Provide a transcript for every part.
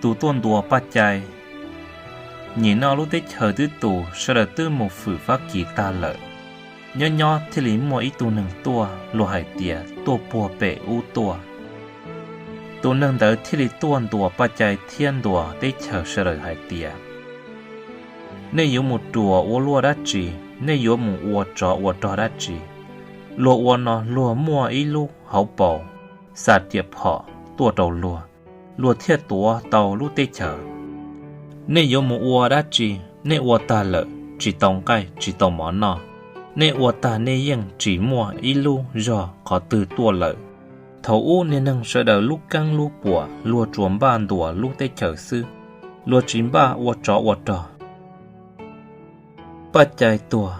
Tus tuaj ntuas Paj Cai. Nyem no lub teb chaws twb tus, sawv daws twb mus fwm Fab Kis tag lawm. Nyob nyob thiaj li muaj ib tug neeg tuaj, luag hais tias tuaj puag pem ub tuaj. Tus neeg ntawd thiaj li tuaj ntuas Paj Cai thiab ntuas teb chaws sawv daws hais tias, nej yuav mus ruas ua luaj dab tsi? Nej yuav mus ua tsov ua rog dab tsi? Luag ua no luag muaj ib lub hauv paus xa riam phom tuaj rau luag, luag thiaj tuav tau lub teb chaws. Nej yuav mus ua dab tsi? Nej ua tag lawm tsis tau nqaij tsis tau mov noj, nej ua tag nej yeej tsis muaj ib lub zog qhov twg tuaj lawm. Thaum ub niag neeg sawv daws lub keeb lub puam luag tsuas npaj ntuas lub teb chaws xwb, luag tsis npaj ua tsov ua rog. Paj Cai tuag.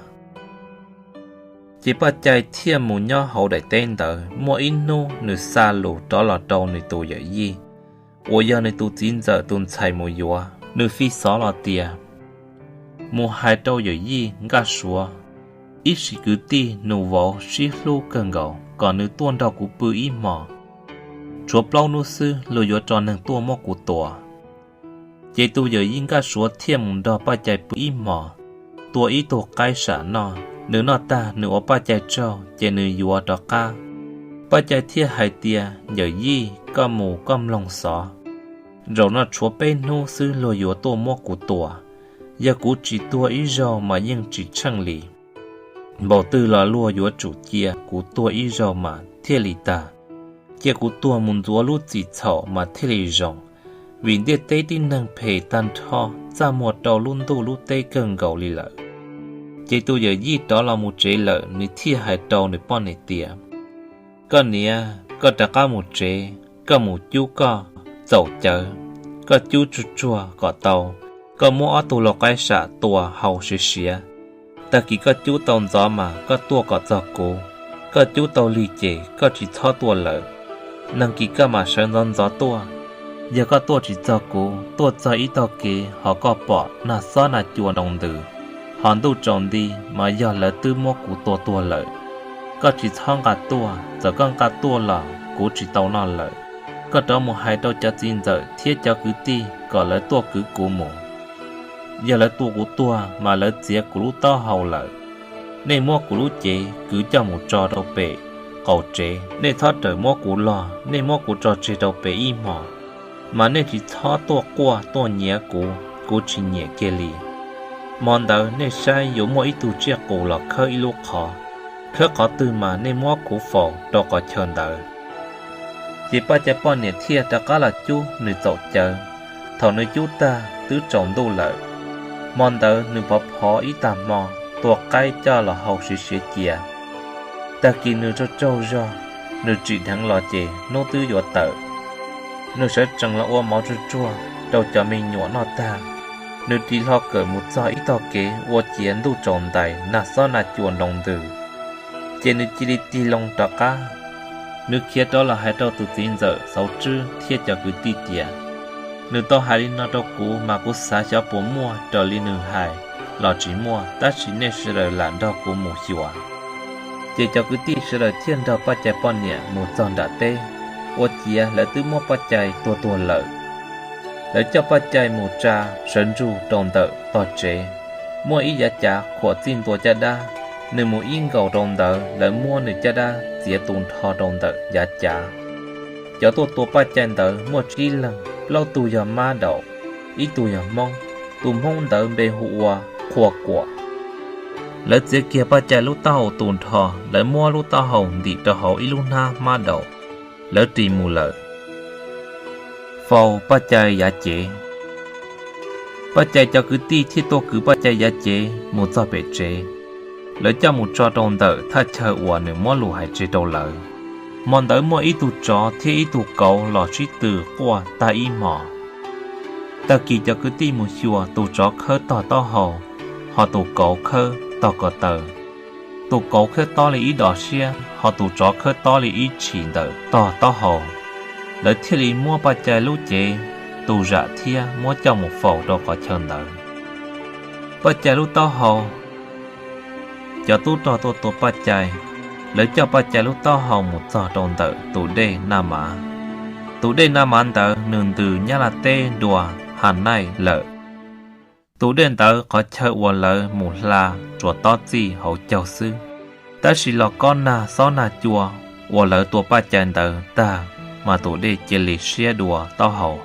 Ces Paj Cai thiaj mus nyob hauv daim teb ntawd. Muaj ib hnub nws xa lus rov los rau nws tus yawm yij uas yog nws tus txiv ntxawm tus ntxhais mus yuav. Nws fi xov los tias, mus hais rau yawm yij Nkaj Suav, ib sim kwv tij nus vauv sib hlub kawg nkaus, kom nws tuaj nrog kuv pw ib hmos. Tshuav plaub hnub xwb luag yuav tso neeg tuaj muab kuv tua. Ces tus yawm yij Nkaj Suav thiaj mus nrog Paj Cai pw ib hmos, tua ib tug qaib sam noj. Nws noj tag nws ua Paj Cai tsaug ces nws yuav rov qab. Paj Cai thiaj hais tias, yawm yij, koj mus koj mloog xov. Zaum no tshuav peb hnub xwb luag yuav tuaj muab kuv tua. Yog kuv tsis tuag ib zaug mas yeej tsis tsheej li. Npaum twg los luag yuav tsum cia kuv tuag ib zaug mas thiaj li tag. Cia kuv tuag mus ntxuav lub txim txhaum mas thiaj li zoo, vim ntiaj teb tib neeg phem tag nrho, txaj muag rau lub ntuj lub teb kawg nkaus li lawm. Ces tus yawm yij rov los mus tsev lawm, nws thiaj hais rau nws poj niam tias, koj niam, koj rov qab mus tsev, koj mus cub koj txaus cawv, koj cub tsuag tsuag kom tau, koj muab ob tug lau qaib sam tua hau siav siav. Tag kis koj cub tau ntxov mas koj tuaj kom txog kuv, koj cub tau lig ces koj tsis txhob tuaj lawm. Nag kis koj mam sawv ntxov ntxov tuaj. Yog koj tuaj tsis txog kuv, tuaj txog ib tog kev ho koj pom nag xob nag cua nroo ntws, ho ntuj tsaus nti, mas yog lawv twb muab kuv tua tuag lawm. Koj tsis txhob nqa tuaj, txawm koj nqa tuaj los kuv tsis tau noj lawm. Koj rov mus hais rau cov txiv ntxawm thiab cov kwv tij kom lawv tuaj kwv kuv mus. Yog lawv tua kuv tuag mas lawv txiav kuv lub taub hau lawm. Nej muab kuv lub cev kwv coj mus tso rau pem qaum tsev, nej txhob rawm muab kuv log, nej muab kuv tso tseg rau pem ib hmos. Mas nej tsis txhob tuaj quaj tuaj nyiav kuv, kuv tsis nyiam kiag li. Hmo ntawd nej saib yuav muaj ib tug tsiaj qus los khawb ib lub qhov, khawb qhov twg mas nej muab kuv faus rau qhov chaw ntawd. Ces Paj Cai poj niam thiaj rov qab los cub nws txaus cawv. Thaum nws cub tag twb tsaus ntuj lawm. Hmo ntawd nws phov phov ib tag hmo, tua qaib coj los hau siav siav cia. Tag kis nws tsaug tsaug zog, nws tsim dheev los ces hnub twb yuav tawm. Nws sawv tsees los ua mov tsuag tsuag rau cov me nyuam noj tag, nws ris hlo kawm mus txog ib tog kev ua ciav ntuj tsaus ntais nag xob nag cua nroo ntws, ces nws cia li tig loo rov qab. Nws khiav rov los hais rau tus txiv ntxawm Xauv Tswb thiab cov kwv tij tias, nws tau hais li no rau kuv mas kuv xav xyov puas muaj raws li nws hais los tsis muaj, tab sis nej sawv daws lam nrog kuv mus xyuas. Ces cov kwv tij sawv daws thiaj nrog Paj Cai poj niam mus txog nram teb, ua ciav lawv twb muab Paj Cai tua tuag lawm. Lawv coj Paj Cai mus tsa sawv ntsug rau ntawm tog tsev, muaj ib yav cav khuam txij ntua caj dab. Nws mus ib nkaus rau ntawd, lawv muab nws caj dab txiav tu nrho rau ntawm yav cav. Cov tuaj tua Paj Cai ntawd muaj tsib leeg, plaub tug yog mab daum, ib tug yog hmoob. Tus hmoob ntawd npe hu ua Qhua Kuam. Lawv txiav kiag Paj Cai lub taub hau tu nrho, lawv muab lub taub hau ntim rau hauv ib lub hnab hmab daum, lawv ris mus lawm. Faus Paj Cai yav cev. Paj Cai cov kwv tij thiaj tuaj kwv Paj Cai yav cev mus txog pem tsev. Lawv coj mus tso rau ntawm thaj chaw uas nws muab lus hais tseg rau lawv. Hmo ntawd muaj ib tug tsov thiab ib tug kauv los sib tw quaj tag ib hmos. Tag kis cov kwv tij mus xyuas, tus tsov khawb tog taub hau, ho tus kauv khawb tog ko taw. Tus kauv khawb tob li ib dos siab, ho tus tsov khawb tob li ib tshim ntawm tog taub hau. Lawv thiaj li muab Paj Cai lub cev tu zam thiab muab coj mus faus rau qhov chaw ntawd. Paj Cai lub taub hau. Cov tub rog tuaj tua Paj Cai, lawv coj Paj Cai lub taub hau mus txog rau ntawm tus dej Naj Mav. Tus dej Naj Mav ntawd nws ntws Nyab Laj teb dua Has Naij lawm. Tus dej ntawd qhov chaw uas lawv mus hla tsuas tob txij hauv caug xwb, tab sis los kob nag xob nag cua uas lawv tua Paj Cai ntawd tag, mas tus dej cia li siab dua taub hau.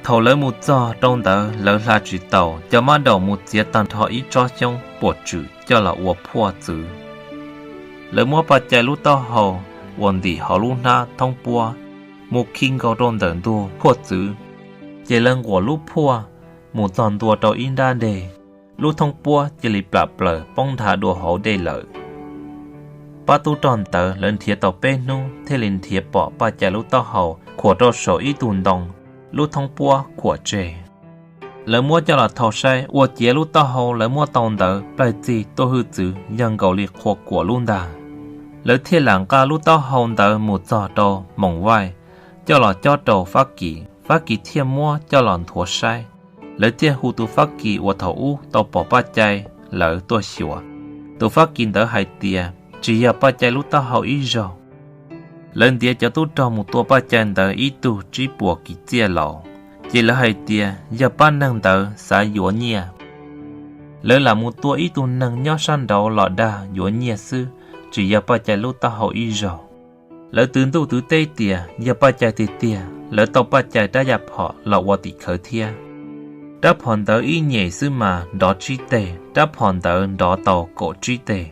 Thaum lawv mus txog rau ntawd lawv hla tsis tau, cov mab daum mus txiav tag nrho ib tsob xyoob puam tswm coj los ua phuaj txwv. Lawv muab Paj Cai lub taub hau uas ntim hauv lub hnab thoob puab mus khi nkaus rau ntawm ntug phuaj txwv, ces lawv nquam lub phuaj mus txog ntua rau ib nrab deg, lub thoob puab cia li plam plaws poob nthav dua hauv dej lawm. Pab tub rog ntawd lawv nrhiav tau peb hnub thiaj li nrhiav pom Paj Cai lub taub hau khuam rau saum ib tug ntoo, lub thoob puab khuam tseg. Lawv muab coj los thau saib ua ciav lub taub hau lawv muab tau ntawd plaws txij tuaj hwj txwv yog nkaus li Qhua Kuam lub ntag. Lawv thiaj lam nqa lub taub hau ntawd mus txog rau Moos Vaij, coj los cob rau Fab Kis, Fab Kis thiaj muab coj los nthuav saib. Lawv thiaj hu tus Fab Kis uas thaum ub tau pom Paj Cai lawv tuaj xyuas. Tus Fab Kis ntawd hais tias tsis yog Paj Cai lub taub hau ib zaug. Lawv ntiav cov tub rog mus tua Paj Cai ntawd ib tug tsib puas kis txiaj laus, ces lawv hais tias yog pab neeg ntawd xav yuav nyiaj. Lawv lam mus tua ib tug neeg nyob sab nraud los dag yuav nyiaj xwb, tsis yog Paj Cai lub taub hau ib zaug. Lawv twv ntuj twv teb tias yog Paj Cai tiag tiag, lawv tau Paj Cai rab yaj phom los ua tim khawv thiab. Rab phom ntawd ib nyem xwb mas nrov tsib teg, rab phom ntawd nrov tau kaum tsib teg.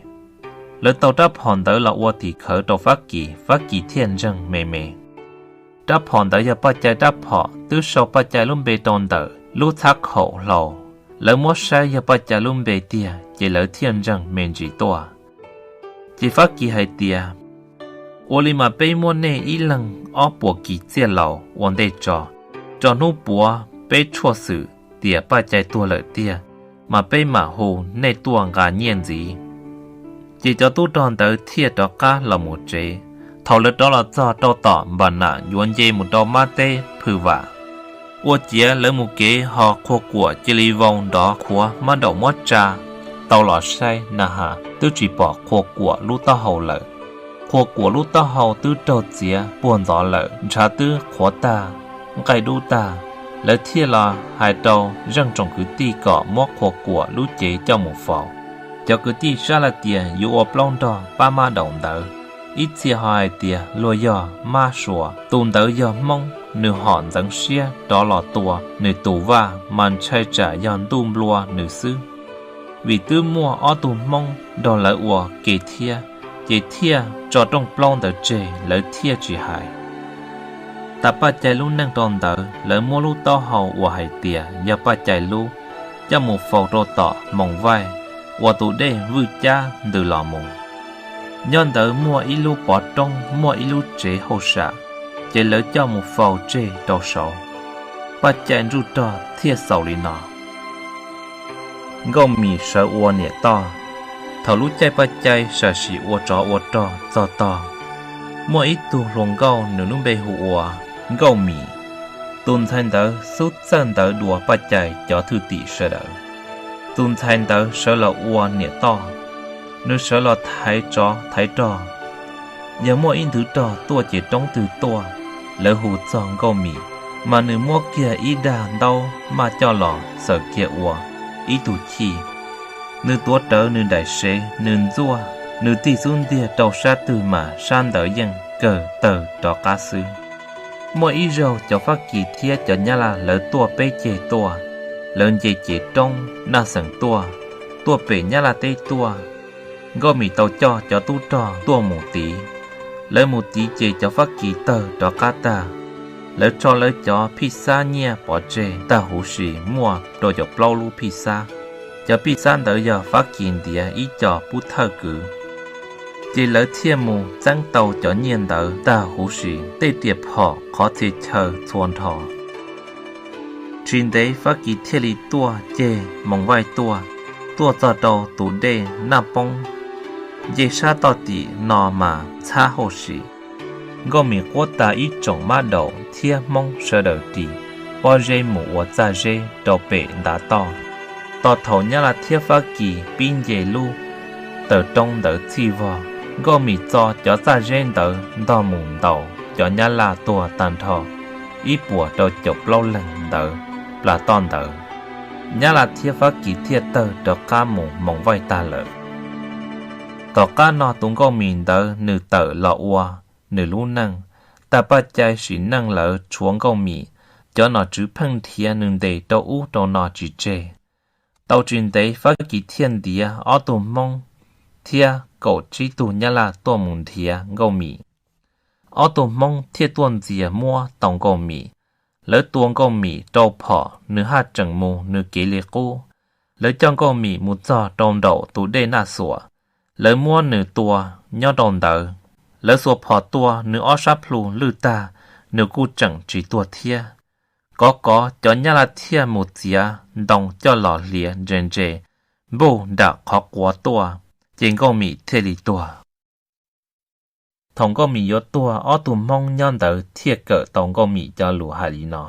Lawv tau rab phom ntawd los ua tim khawv rau Fab Kis, Fab Kis thiaj ntseeg me me. Rab phom ntawd yog Paj Cai rab phom, twb sau Paj Cai lub npe rau ntawm lub txhab khaum hlau. Lawv muab saib yog Paj Cai lub npe tiag, ces lawv thiaj ntseeg me ntsis tuaj. Ces Fab Kis hais tias, ua li mas peb muab nej ib leeg ob puas kis txiaj laus ua ntej tso, tso hnub puav peb tshuaj xwm tias Paj Cai tuag lawm tiag, mas peb mam hu nej tuaj nqa nyiaj ntxiv. Ces cov tub rog ntawd thiaj rov qab los mus tsev. Thaum lawv rov los txog rau tom Npam Nam yuav nce mus rau Mab Teb Phwj Vam, ua ciav lawv mus kev ho Qhua Kuam cia li vau nrov qhuav mab daum muab tsa tau los saib na has twb tsis pom Qhua Kuam lub taub hau lawm. Qhua Kuam lub taub hau twb raug txiav puag ntxov lawm, ntshav twb qhuav tag, nqaij dub tag. Lawv thiaj los hais rau zeej tsoom kwv tij kom muab Qhua Kuam lub cev coj mus faus. Cov kwv tij sab laj tias yuav ua plaub nrog pab mab daum ntawd, ib txhia ho hais tias luag yog mab sua, tus ntawd yog Hmoob, nws hom ntxeev siab rov los tua nws tus vaj mas ntshai tsam yog ntuj nplua nws xwb. Vim twb muaj ob tug Hmoob nrog lawv ua ke thiab, ces thiaj tso rooj plaub ntawd tseg lawv thiaj tsis hais. Tas Paj Cai lub neej rau ntawd lawv muab lub taub hau uas hais tias yog Paj Cai lub coj mus faus rau tom Moos Vaij uas tus dej Vwj Cab ntws los mus. Nyob ntawd muaj ib lub pov roob muaj ib lub tsev hauj sam, ces lawv coj mus faus tseg rau saud. Paj Cai ntsuj rog thiaj xaus li no. Nkauj Mim sawv ua niam toj. Thaum lub caij Paj Cai sam sim ua tsov ua rog txog tog, muaj ib tug hluas nkauj nws lub npe hu ua Nkauj Mim. Tus ntxhais ntawd xub txawj ntawv dua Paj Cai cov thwj tim sawv daws. Tus ntxhais ntawd sawv los ua niam toj, nws sawv los thaiv tsov thaiv rog. Yog muaj ib nthwv rog tuaj ces roob twg tuaj, lawv hu txog Nkauj Mim, mas nws muab kiag ib dag ntaub maj coj los xaws kiag ua ib tug chij. Nws tuav rawv nws daim sev, nws ntxuaj, nws tig xub ntiag rau sab twg mas sab ntawd yeej kawg tawg rov qab xwb. Muaj ib zaug cov Fab Kis thiab cov Nyab Laj lawv tuaj peb ceg tuaj, lawv nce cev roob Naj Xeem tuaj, tuaj pem Nyab Laj teb tuaj. Nkauj Mim tau coj cov tub rog tuaj mus tiv. Lawv mus tiv ces cov Fab Kis tawg rov qab tag. Lawv tso lawv cov phij xab nyiaj pov tseg tag huv si muaj rau caum plaub lub phij xab. Cov phij xab ntawd yog Fab Kis ntiav ib co pub thawj kwv. Ces lawv thiaj mus txeeb tau cov nyiaj ntawd tag huv si, tej riam phom qhov txhia chaw txhua nrho. Tsis ntev Fab Kis thiaj li tuaj ceg Moos Vaij tuaj, tuaj txog rau tus dej Naj Poob, nce sab toj tim no mas txhab hauj sim. Nkauj Mim quab tas ib tsoom mab daum thiab Hmoob sawv daws ris pob zeb mus ua txaj zeb rau pem ntav toj. Tos thaum Nyab Laj thiab Fab Kis pib nce lub taw roob ntawd txhij vog, Nkauj Mim txo cov txaj zeb ntawd ntog mus ntaus cov Nyab Laj tuag tag nrho. ib puas rau caum plaub leeg ntawd plas toj ntawd, Nyab Laj thiab Fab Kis thiaj tawg rov qab mus Moos Vaij tag lawm. Tom qab no tus Nkauj Mim ntawd nws tawm los ua nws lub neej, tag Paj Cai sim neej lawm tshuav Nkauj Mim, cov nom tswv pheej nrhiav nws ntes rau ub rau no tsis tseg. Tau tsis ntev Fab Kis thiaj ntiav ob tug Hmoob thiab kaum tsib tug Nyab Laj tuaj mus nrhiav Nkauj Mim. Ob tug Hmoob thiaj tuaj ntxias muab tau Nkauj Mim. Lawv tua Nkauj Mim rau phom nws haj tseem mus nws kev li qub. Lawv coj Nkauj Mim mus txog rau nraum tus dej Naj Xuam, lawv muab nws tua nyob rau ntawd. Lawv xuas phom tua nws ob sab plhu lwj tag, nws kuj tseem tsis tuag thiab. Kov kov cov Nyab Laj thiaj mus txiav ntoo coj los hliav ntse ntse npuj nram qhov quav tuaj, ces Nkauj Mim thiaj li tuag. Thaum Nkauj Mim yuav tuag, ob tug Hmoob nyob ntawd thiaj kawm tau Nkauj Mim cov lus hais li no: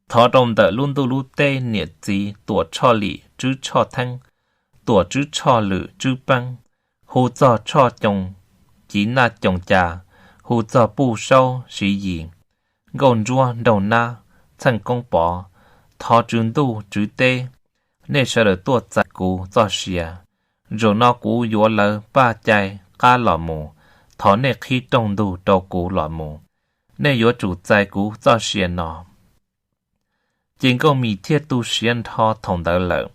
Thov rau ntawm lub ntuj lub teb niam txiv Tuam Tshoj Lim Tswb Tshoj Theeb, Tuam Tswb Tshoj Lwm Tswb Peeb, hu txog Tshoj Coos Civ Naj Coos Cas, hu txog Puj Saub Siv Yis, Nkauj Ntsuab Nraug Nab, Txheej Koob Pov, thov Tswv Ntuj Tswv Teb, nej sawv daws tuaj txais kuv txoj sia. Zaum no kuv yuav lawv Paj Cai qab los mus, thov nej qhib rooj ntug rau kuv los mus, nej yuav tsum txais kuv txoj sia no. Ces Nkauj Mim thiaj tu siav nrho thaum ntawd lawm.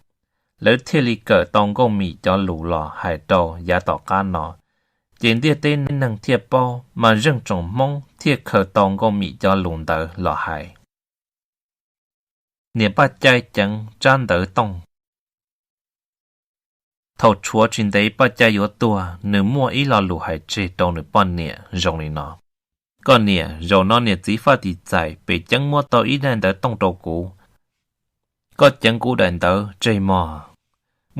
Lawv thiaj li kawm tau Nkauj Mim cov lus los hais rau yav tom qab no, ces ntiaj teb neeg thiaj paub, mas zeej tsoom Hmoob thiaj khaws tau Nkauj Mim cov lus ntawd los hais. Niam Paj Cai ceev tsab ntawv tooj. Thaum tshuav tsis ntev Paj Cai yuav tuag, nws muaj ib lo lus hais tseg rau nws poj niam zoo li no: Koj niam, zaum no niam txiv faj tim txais pem ceeb muab tau ib daim ntawv tooj rau kuv. Koj ceev kuv daim ntawv tseg mog.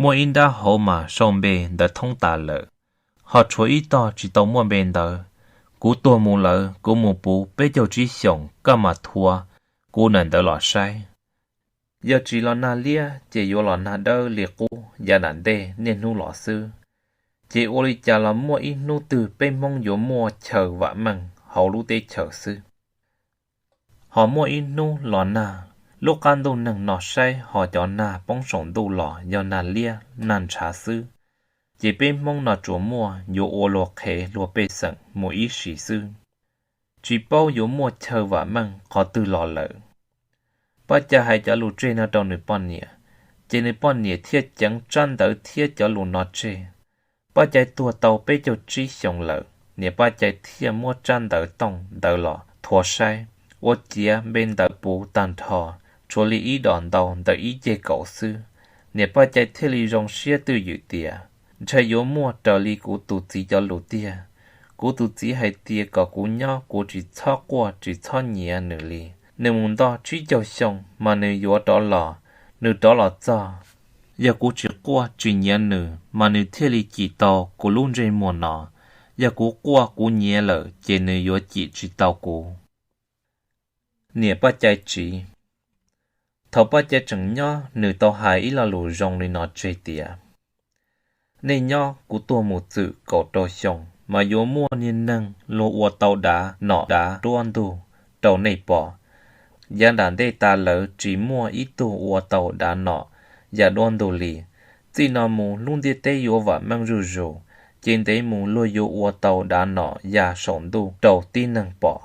Muaj ib nrab hauv mas sau npe ntawv thoob tas lawm, ho tshuav ib tog tsis tau muaj npe ntawv. Kuv tuag mus lawm, kuv mus puv peb caug tsib xyoos koj mam thuav kuv daim ntawv los saib. Yog tsis los nag liab ces yuav los nag dawb li qub yav nram ntej niaj hnub los xwb. Ces ua li cas los muaj ib hnub twg peb Hmoob yuav muaj chaw vam meej hauv lub teb chaws xwb. Ho muaj ib hnub los nag, lub qab ntuj neeg no saib ho cov nag poob saum ntuj los yog nag liab nag ntshav xwb. Ces peb Hmoob no tsuas muaj yuav ua luag qhev luag pej xeem mus ib sim xwb, tsis paub yuav muaj chaw vam meej qhov twg los lawm. Paj Cai hais cov lus tseg no rau nws poj niam, ces nws poj niam thiaj ceev tsab ntawv thiab cov lus no tseg. Paj Cai tuag tau peb caug tsib xyoos lawm, niam Paj Cai thiaj muab tsab ntawv tooj ntawd los thuav saib, ua ciav npe ntawv puv tag nrho, tshuav li ib dos ntau ntawm ib ceg kaum xwb. Niam Paj Cai thiaj li zoo siab twj ywm tias, ntshai yuav muaj raws li kuv tus txiv cov lus tiag. Kuv tus txiv hais tias kom kuv nyob kuv tsis txhob quaj tsis txhob nyiav nws li. Nws mus ntoj tsib caug xyoo mas nws yuav rov los, nws rov los txog. Yog kuv tsis quaj tsis nyiav nws mas nws thiaj li cim tau kuv lub ntsej muag no. Yog kuv quaj kuv nyiav lawm ces nws yuav cim tsis tau kuv. Niam Paj Cai tsiv. Thaum Paj Cai tseem nyob nws tau hais ib lo lus zoo li no tseg tias, nej nyob kuv tuag mus txwm kaum rau xyoo mas yuav muaj niag neeg luag ua tau dav nom dav duab ntug rau nej pom. Yav nram ntej tas lawm tsis muaj ib tug ua tau dav nom yam duab ntug li. Txij no mus lub ntiaj teb yuav vam meej zuj zus, ces ntev mus luag yuav ua tau dav nom ya saum ntuj rau tib neeg pom.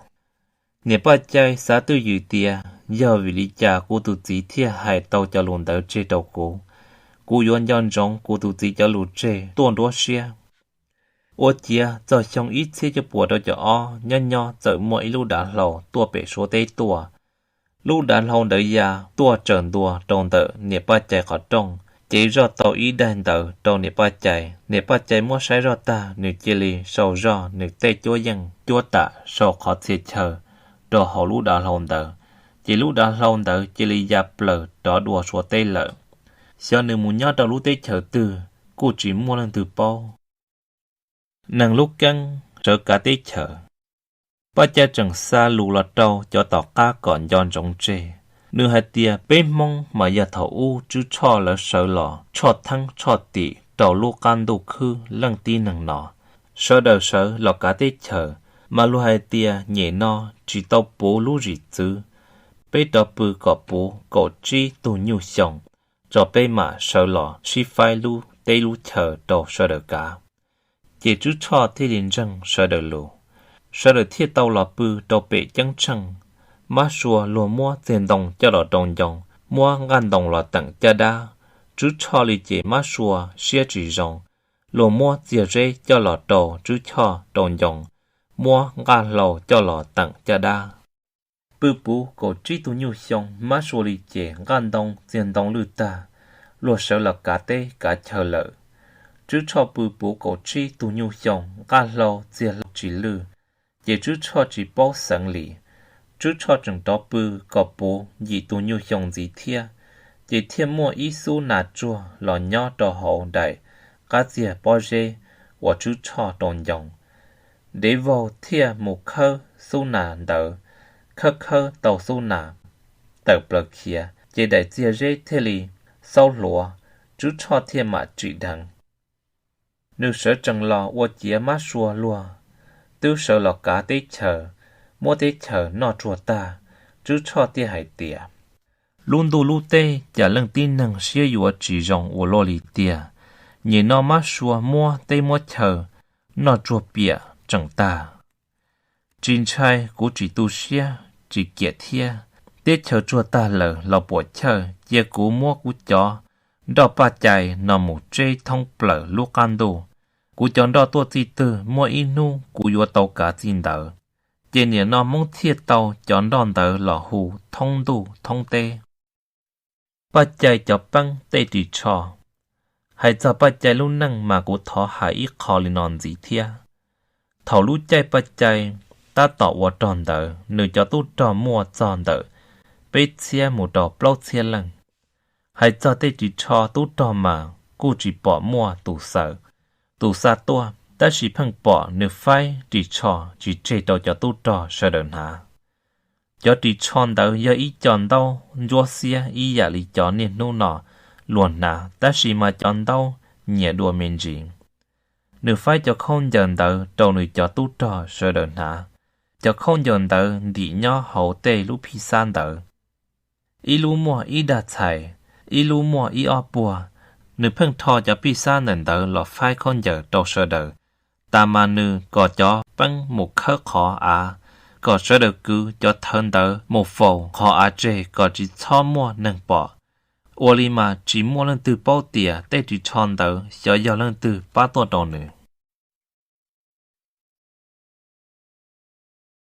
Niam Paj Cai xav twj ywm tias yog vim li cas kuv tus txiv thiaj hais tau cov lus ntawd tseg rau kuv. Kuv yuav nco ntsoov kuv tus txiv cov lus tseg tuaj nruab siab. Ua ciav txog xyoo ib txhiab cuaj puas rau caum ob nyob nyob txawm muaj ib lub dav hlau tuaj pem Suav teb tuaj. Lub dav hlau ntawd ya tuaj tsaws ntua rau ntawm niam Paj Cai qhov rooj, ces zoj tau ib daim ntawv rau niam Paj Cai. Niam Paj Cai muab saib zoj tag nws cia li sau zoj nws tej cuab yeej cuab tam sau qhov txhia chaw rau hauv lub dav hlau ntawd, ces lub dav hlau ntawd cia li ya plaws rov dua Suav teb lawm. Xyov nws mus nyob rau lub teb chaws twg kuj tsis muaj leej twg paub. Neeg lub keeb sawv kav teb chaws. Paj Cai tseem xa lus los rau cov tom qab kom nco ntsoov tseg. Nws hais tias peb Hmoob mas yog thaum ub Tswb Tshoj lawv sawv los tshoj theeb tshoj tim rau lub qab ntuj khwb leej tib neeg no, sawv daws sawv los kav teb chaws, Mas luag hais tias nyem no tsis tau puv lub zwm txwv, peb rov pw kom puv kaum tsib tug nyuj xyoo, tso peb mam sawv los sib faib lub teb lub chaw rau sawv daws kav. Ces Tswb Tshoj thiaj li ntseeg sawv daws lus. Sawv daws thiaj tau los pw rau pem ceeb tsheej. Mab Sua luag muab txiag ntoo coj los rau ncoo, muab nqaj ntoo los teem caj dab. Tswb Tshoj li ces Mab Sua siab tsis zoo, luag muab txiag zeb coj los rau Tswb Tshoj rau ncoo, muab nqaj hlau coj los teem caj dab. Pw puv kaum tsib tug nyuj xyoo, Mab Sua li ces nqaj ntoo txiag ntoo lwj tag, luag sawv los kav teb kav chaw lawm. Tswb Tshoj pw puv kaum tsib tug nyuj xyoo, nqaj hlau txiag hlau tsis lwj, ces Tswb Tshoj tsis paub xeev li. Tswb Tshoj tseem rov pw kom puv yim tug nyuj xyoo ntxiv thiab, ces thiaj muaj ib xub nas tsuag los nyob rau hauv daim qab txiag pob zeb uas Tswb Tshoj rau ncoo. Dev vaug thiaj mus khawb xub nas ntawd, khawb khawb tau xub nas tawm plaws khiav, ces daim txiag zeb thiaj li xaub hluav, Tswb Tshoj thiaj mam tsim dheev. Nws sawv tsees los ua ciav Mab Sua luag twb sawv los kav teb chaws, muab teb chaws noj tsuag tag. Tswb Tshoj thiaj hais tias, lub ntuj lub teb cas leej tib neeg siab yuav tsis zoo ua luaj li tiag. Nyem no Mab Sua muab teb muab chaw noj tsuag piam tseem tag. Tsis ntshai kuv tsis tu siab tsis kiam thiab. Teb chaws tsuag tag lawm los puam chawj, cia kuv muab kuv cov nroj paj cai no mus tseb thoob plaws lub qab ntuj. Kuv cov nroj tuaj txij twg, muaj ib hnub kuv yuav tau kav txij ntawd. Ces nim no Hmoob thiaj tau cov nroj ntawd los hu thoob ntuj thoob teb. Paj Cai cov peeb tej ris tsho. Hais txog Paj Cai lub neej mas kuv thov hais ib qho li no ntxiv thiab. Thaum lub caij Paj Cai tab tom ua rog ntawd, nws cov tub rog muaj txog ntawm peb txhiab mus rau plaub txhiab leej. Hais txog tej ris tsho tub rog mas kuj tsis pom muaj tus xaws, tus xa tuaj, tab sis pheej pom nws faib ris tsho tsis tseg rau cov tub rog sawv daws hnav. Cov ris tsho ntawd yog ib co ntaub ntsuab xiab ib yam li cov niaj hnub no luag hnav, tab sis mas cov ntaub nyias dua me ntsis. Nws faib cov khaub ncaws ntawd rau nws cov tub rog sawv daws hnav. Cov khaub ncaws ntawd ntim nyob hauv tej lub phij xab ntawd, ib lub muaj ib dag txhais, ib lub muaj ib ob puag. Nws pheej rho cov phij xab ntawm ntawd los faib khaub ncaws rau sawv daws, tas mas nws kom cov peeb mus khawb qhov av, kom sawv daws kwv cov thawv ntawd mus faus qhov av tseg kom tsis txhob muaj neeg pom. Ua li mas tsis muaj leej twg paub tias tej ris tsho ntawd xyov yog leej twg pab tuaj rau nws.